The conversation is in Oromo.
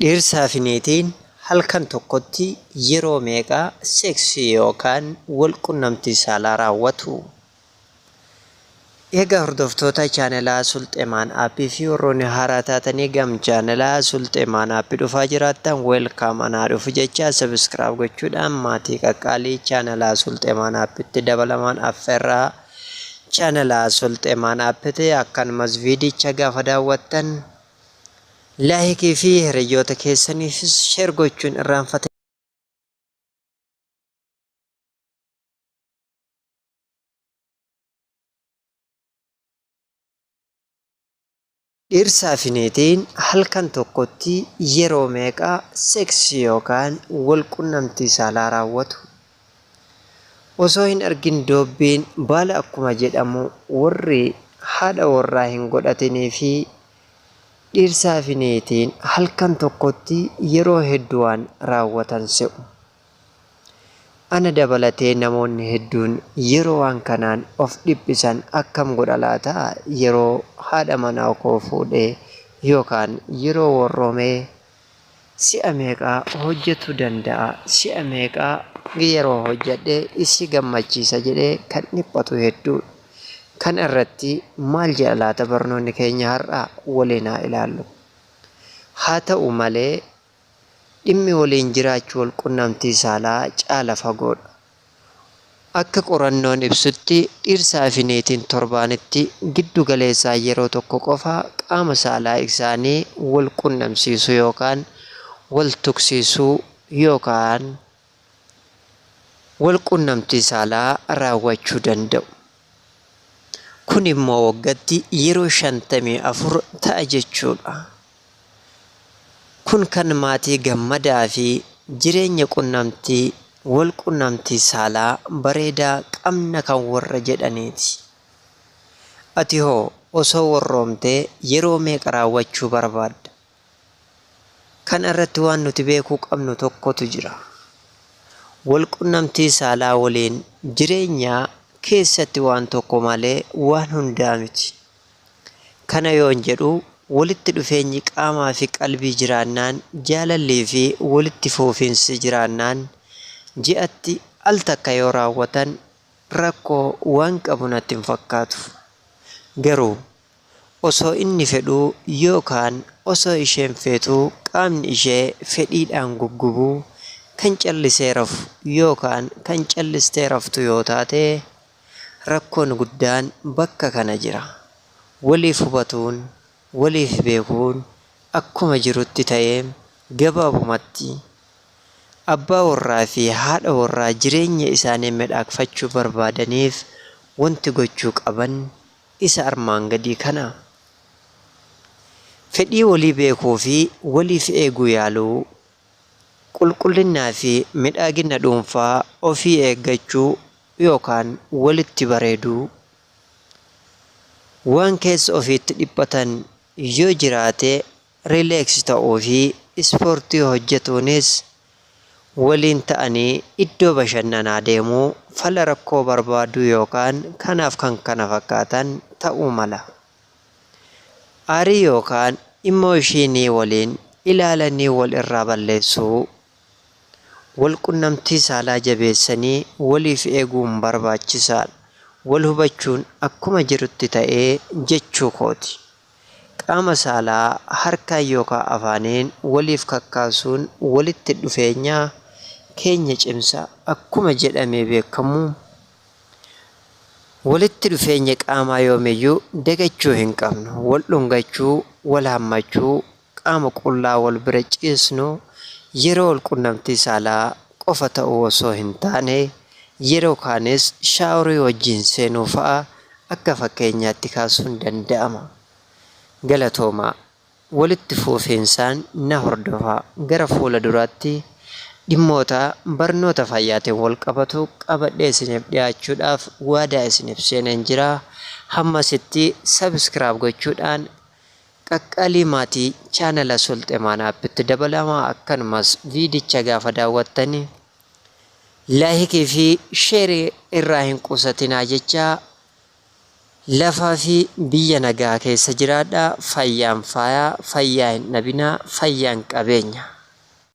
Dhiirsaa fi niitiin halkan tokkotti yeroo meeqa seeksii yookaan walqunnamtii saalaa raawwatu? Egaa hordoftoota chaanelaa Sulxeemaan Aappii fi warroonni haaraa taatanii gam chaanelaa Sulxeemaan Aappii dhufaa jiraattan welcome, anaa dhufu jecha subscribe gochuudhaan maatii qaqqaalii chaanelaa Sulxeemaan Aappiitti dabalamaan affeerraa chaanelaa Sulxeemaan Aappiti. Akkanumas viidicha gaafa daawwattan like fi hiriyoota keessaniifis share gochuun irraanfate. Dhiirsaa fi niitiin halkan tokkotti yeroo meeqa seeksii yookaan walqunnamtii saalaa raawwatu? Osoo hin argin doobbiin baala akkuma jedhamu, warri haadha warraa hin godhatinii fi dhiirsaa fi niitiin halkan tokkotti yeroo hedduu waan raawwatan se'u. Ana dabalatee namoonni hedduun yeroo waan kanaan of dhiphisan, akkam godha laata, yeroo haadha manaa koo fuudhee yookaan yeroo warroomee si'a meeqa hojjetuu danda'a, si'a meeqa yeroo hojjedhe isii gammachiisa jedhee kan dhiphatu hedduudha. Kana irratti maal jedha laata barnoonni keenya har'aa? Waliin haa ilaallu. Haa ta'u malee, dhimmi waliin jiraachuu walqunnamtii saalaa caala fagoodha. Akka qorannoon ibsutti, dhiirsaa fi niitiin torbaanitti giddu galeessaan yeroo tokko qofa qaama saalaa isaanii wal qunnamsiisu yookaan wal tuqsiisuu yookaan wal qunnamtii saalaa raawwachuu danda'u. Kun immoo waggatti yeroo 54 ta'a jechuudha. Kun kan maatii gammadaa fi jireenya qunnamtii wal qunnamtii saalaa bareedaa qabna kan warra jedhaniiti. Ati hoo osoo warroomtee yeroo meeqa raawwachuu barbaadda? Kana irratti waan nuti beekuu qabnu tokkotu jira. Wal qunnamtii saalaa waliin jireenya keessatti waan tokko malee waan hundaa miti. Kana yoon jedhu, walitti dhufeenyi qaamaa fi qalbii jiraannaan, jaalallii fi walitti fuufinsi jiraannaan ji'atti al takka yoo raawwatan rakkoo waan qabu natti hin fakkaatu. Garuu osoo inni fedhuu yookaan osoo isheen feetuu qaamni ishee fedhiidhaan guggubuu kan callisee rafu yookaan kan callistee raftu yoo taate, rakkoon guddaan bakka kana jira. Waliif hubatuun, waliif beekuun akkuma jirutti ta'ee, gabaabumatti abbaa warraa fi haadha warraa jireenya isaanii midhaagfachuu barbaadaniif wanti gochuu qaban isa armaan gadii kana. Fedhii walii beekuu fi waliif eeguu yaaluu, qulqullinnaa fi midhaagina dhuunfaa ofii eeggachuu yookaan walitti bareeduu, waan keessa ofiitti dhiphatan yoo jiraate relax ta'uu fi ispoortii hojjetuunis waliin ta'anii iddoo bashannanaa deemuu, fala rakkoo barbaaduu yookaan kanaaf kan kana fakkaatan ta'uu mala. Aarii yookaan emotion waliin ilaalanii wal irraa balleessuu, wal qunnamtii saalaa jabeessanii waliif eeguun barbaachisaadha. Wal hubachuun akkuma jirutti ta'ee jechuu kooti. Qaama saalaa harkaan yookaan afaaniin waliif kakkaasuun walitti dhufeenya keenya cimsa akkuma jedhamee beekamu, walitti dhufeenya qaamaa yoomiyyuu dagachuu hin qabnu. Wal dhungachuu, wal hammachuu, qaama qullaa wal bira ciisnu yeroo wal qunnamtii saalaa qofa ta'uu osoo hin taane, yeroo kaanis shaaworii wajjin seenuu fa'a akka fakkeenyaatti kaasuun danda'ama. Galatoomaa! Walitti fuufiinsaan na hordofaa. Gara fuula duraatti dhimmoota barnoota fayyaatiin wal qabatu qabadhee isiniif dhiyaachuudhaaf waadaa isiniif seeneen jira. Hammasitti subscribe gochuudhaan qaqqaalii maatii chaanala Sulxemaan Aappitti dabalamaa. Akkanumas viidicha gaafa daawwattani like fi share irraa hin qusatinaa jecha. Lafaa fi biyya nagaa keessa jiraadhaa. Fayyaan faayaa, fayyaa hin dhabinaa, fayyaan qabeenya.